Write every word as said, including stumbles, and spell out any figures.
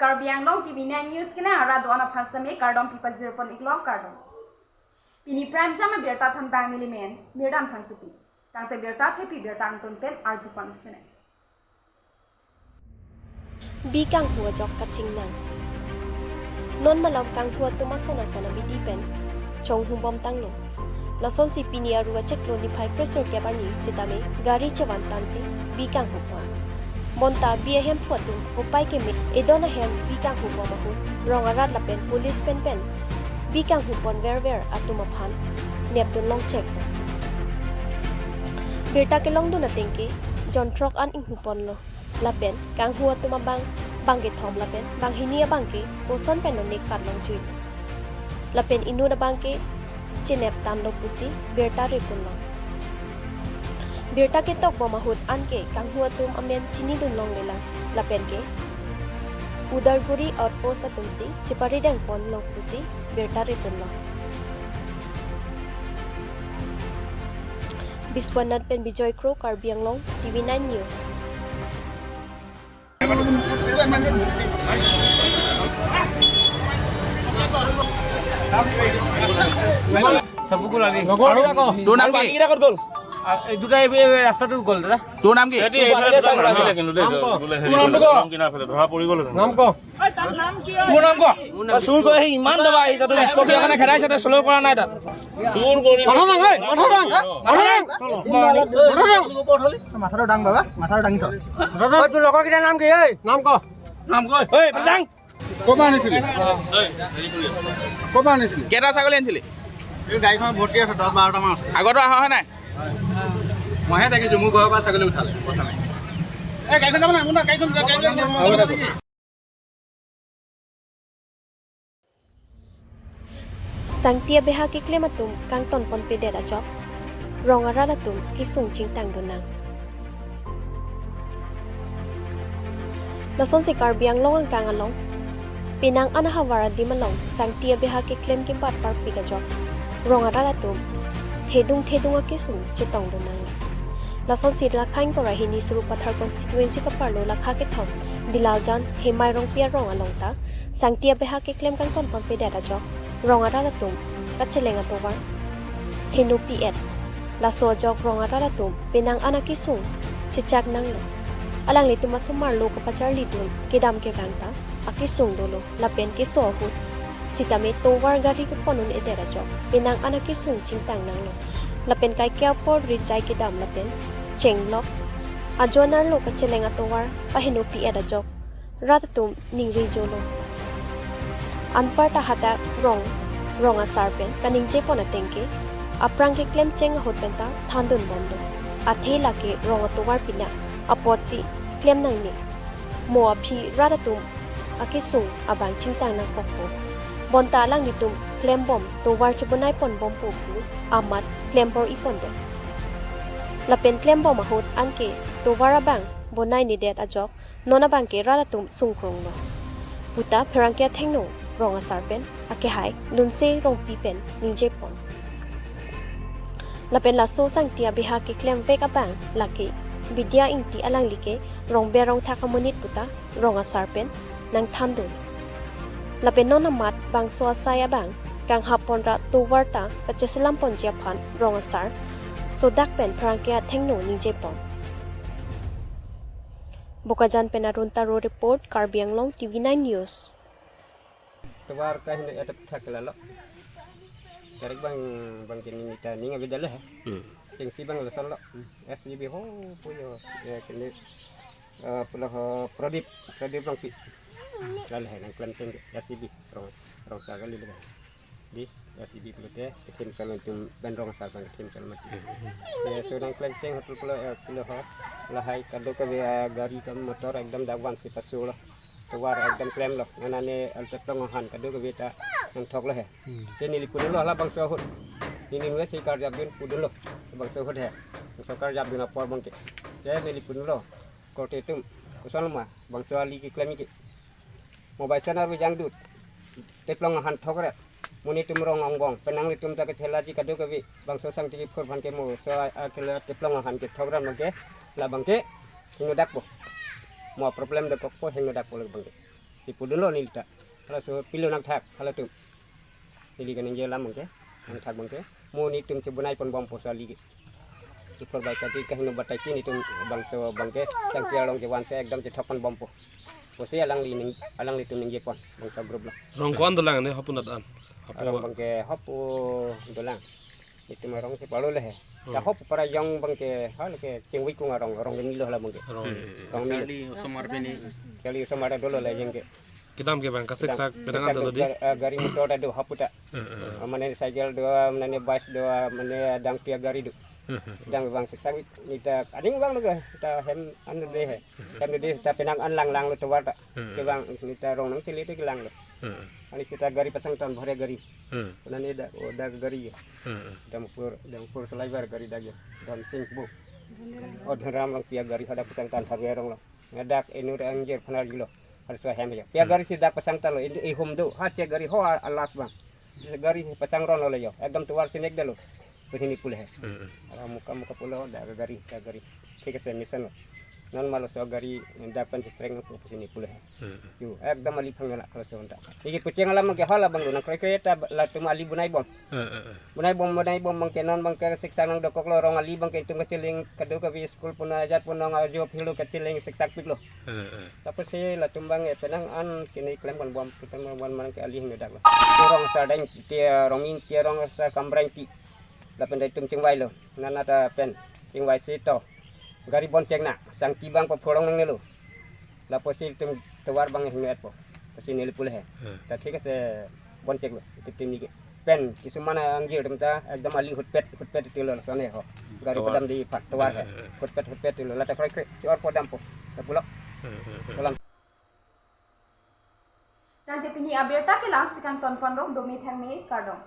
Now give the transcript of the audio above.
Karbi Anglong T V nine News kena arat do-an aphan seme kardom pi pajir pon iklo, kardom. Pini prime time abirta than bang nelimen Mirdam Phangchopi. Tangte birta thepi birta angton pen arju pon sene. Bi kanghu ajok kachingnang. Non malom kanghu atum ason ason abidi pen chonghum bom tanglo. Lasonsi pini aru achiklo niphai kre-sirkep arni sitame gari chevan tansi bi kanghu pon. Bonta bi ahemphu atum upai keme edon ahem bi kanghu bom ahut rong arat lapen police pen pen bi kanghu pon verver atum aphan nepdun longchek. Birta kelongdun atengke jon throk an inghu ponlo. Lapen kanghu atum abang bang kethom lapen bang hini abangke koson pen non nek kat longjuilo. Lapen inut abangke chenep tamlo pusi birta repunlo. Birta ketok bom ahut anke kanghu atum amen chinidun longlelang. Lapenke Udalguri outpost atumsi cheparideng ponlo pusi birta repunlo. Biswanath pen Bijoy Kro, Karbi Anglong, T V nine News. চবকো লাগে। লগৰ আৰু বিলাকক। তোৰ নাম কি? বাকীকেইটা ক'ত গ'ল? আ, এই দুটা এই, এই ৰাস্তাটো গ'ল দাদা। তোৰ নাম কি? সিহঁতি এইফালে চাব নাছিলে কিন্তু দেই। নাম ক? তোৰ নামটো ক? নাম কিনা ফালে ধৰা পৰি গ'ল। নাম ক? তোৰ নাম ক? তই চুৰ কৰি আহি ইমান দবা আহিছ, তোৰ স্কৰ্পিঅ এখনে খেদাইছ, তই শ্ল' কৰা নাই তাত। চুৰ কৰি মাথা দাং, ঐ, মাথা দাং, মাথা দাং, মাথা দাং। মাথাটো দাং বাবা, মাথাটো দাঙি থ। ঐ, তোৰ লগৰকেইটাৰ নাম কি, ঐ? নাম ক? নাম ক? ঐ, দাং। ক'ৰ পৰা আনিছিলি? ক'ৰ পৰা আনিছিলি? কেইটা ছাগলী আনিছিলি? এই গাড়ীখন ভৰ্তি আছে, দহ বাৰটামান আছে। আগতো অহা হয় নাই? মইহে দেখিছোঁ, মোৰ ঘৰৰ পৰা ছাগলী উঠালে প্ৰথমে। এই গাড়ীখন যাব নাই? মোৰ নাই, গাড়ীখন, গাড়ীখন, গাড়ীখন। Sangti abeha keklem atum kangton ponpedet ajok rong arat atum kesung chingtangdun nang. Lasonsi Karbi Anglong angkang along penang an ahavar adim along sangti abeha keklem kebat parpik ajok rong arat atum thedung thedung akesung chetongdun nang. Lasonsi Lakha ingkoi ra hini Sarupathar constituency kaparlo Lakha kethom Dilaujan Hemai Rongpi arong along ta sangti abeha keklem kangton ponpedet ajok rong arat atum kacheleng atovar henopi-et. Laso ajok rong arat atum penang an akesung chechak nanglo. Alanglitum asomar lo kapacharlidun kedam kerang ta akesung dolo lapen keso ahut sitame tovar gari kepon un-edet ajok penang an akesung chingtang nanglo. Lapen kaike apor rijai kedam lapen chenglok ajonar lo kacheleng atovar pahenopi-et ajok rat atum ningri jolo. Anparta hadak rong, rong asar pen kaningje pon atengke, aphrang keklem cheng ahut penta thandun bomlo. Athe lake rong atovar pina apotsi klem nangne. Mo aphi rat atum akesung abang chingtang nangkokpo. Bonta alanglitum klem bom tovar chebonai pon bompo pu amat klem bor-i pondet. Lapen klem bom ahut anke tovar abang bonai nedet ajok non abangke rat atum sungkronglo. Puta pherangke athengno rong asar pen akehai Lunse Rongpi pen ningje pon. Lapen laso sangti abeha keklem vek abang lake Bidya Ingti alanglike rong berong thak amonit puta rong asar pen nangthandun. Lapen non amat bangso asai abang kanghap pon ra tovar ta kacheselam ponji aphan rong asar sodak pen pherangke athengno ningje pon. Bokajan pen Arun Taro report, Karbi Anglong T V nine News. Tovar kahini etep thak lalo. Karik bang, bang kini nita ninga bidale he. Hmm. Kengsi bang lason lo. S G B ho puyo. Ya kini, eh, pulo ho Pradip, Pradip Rongpi. Lale he nangklem cheng S G B rong, rong asar kali le. Di S G B pulote kethem kal tum ben rong asar bang kethem kal mati. Ya so nangklem cheng hotel pulo, eh, pulo ho. Lahai kadokave, eh, gari kam motor ekdam dak vansi paso lo. Tovar ekdam klemlo. Nana ne alteplong ahan kadokave ta nangthoklo he. Hmm. Te neli pulo halabangso ahut. Neli nue si karjapdun pudunlo. Bangso ahut he. Bangso karjapdun apor bangke. Te neli pulo. Korte atum. Koson ma. Bangso ali keklem ke. Mobile channel bijang dut. Teplong ahan thokre. Monit atum rong angbong. Penang ilitum ta kethelaji kadokave. Bangso sangti phur aphan ke mo. So a, a kela teplong ahan kethokre bangke. Labangke. Hingno dakpo. Mo problem dokokpo hingno dakpo labangke. Sipudunlo neli ta. Halaso pilo nangthak halatum. Neli kaningje alam abangke, nangthak abangke. Mo nelitum chebonai ponbompo so ali ke. Ipor bai tadi kaheno batai tin itum bangso abangke, Sangpi arong kevan si ekdom chethok ponbompo. Pusi alangli ning, alanglitum ningjepon, bangso group lo. Rong ko-an dolang ne hapu nat an? Hapu. Arong abangke hapu dolang. Itum arong si palo le he. Hmm. Ya hapu para jong abangke, ha lake Chingvai kung arong, arong ke nilo hala abangke. Arong. Hmm. Arong nilo. Charli osomar pini. Charli osomar dolo le jengke. Kedam ke bang, kasiksak, kedam, penang kesiksak ando do di? Gar-, ah, gari motor ta do, hapu ta. Hmm, hmm, hmm. Ah, mane cycle do, mane bus do, mane adang pia gari do. Hmm, hmm, hmm. Dang bang siksak neta, aning bang lo ke, ta hem an do de he. Hmm. Hem do de ta penang an langlang lo tovar ta. Hmm. Ke bang neta rong nangchele te kelang lo. Hmm. Ani kita gari pasang tan bhare gari. Hmm. Nane da, oh, da gari ya. Hmm, hmm. Dam pur, dam pur saliver gari da ya. Dam sing bu. Oh, Dhanram rong pia gari hadak pasang tan harve rong lo. Ngadak inut angjir phanar jilo. Harus hem ya. Pia, hmm, gari si dak pasang tan lo. Ini ihum do. Ha che gari ho a-, alas bang. Gari pasang ron lo yo. Ekdom tovar sinek dalo. Pusini pule he. Hmm, hmm. Ara muka muka pulo da gari, da gari. Thik ase mission lo. Non malo so gari dak pen si treng pusini pule he. Hmm. Yo, ekdom ali phang la kalau so anta. Iki pucheng alam ke hala bang do nang kre kre ta latum ali bonai bom. Eh, eh, eh. Bonai bom, bonai bom abangke non abangke siksak nangdokok lo, rong ali abangke itum kacheleng kado kavi school puna ajat punong ajo philo kacheleng siksak pik lo. Eh, eh. Tapi si latum bang e penang an kini klem kan bom, klem kan bom manang ke ali hingga dak lo. Rong sa dang ti, rong min ti, rong sa kambrang ti. Lapen da itum chingvai lo. Nana ta pen chingvai si to. Gari bon chek na, Sangpi bang po phorong nangnelo. Lapusi itum tovar bang hingno-etpo. Pusi neli pule he. Hmm. Ta thik ase bon chek lo, itum tim nike. Pen, kisuman angjir atum ta, ekdom ali hutpet, hutpet itulo sone ho. Gari, tovar, padam di pat, tovar he. Hmm, hmm, hmm. Hutpet, hutpet itulo. Lata kre kre, chor po dampo. Ta pulo. Hmm, hmm, hmm. Salam. Tangte pini abirta ke la-an si kangton ponlo, dome thangme kardom.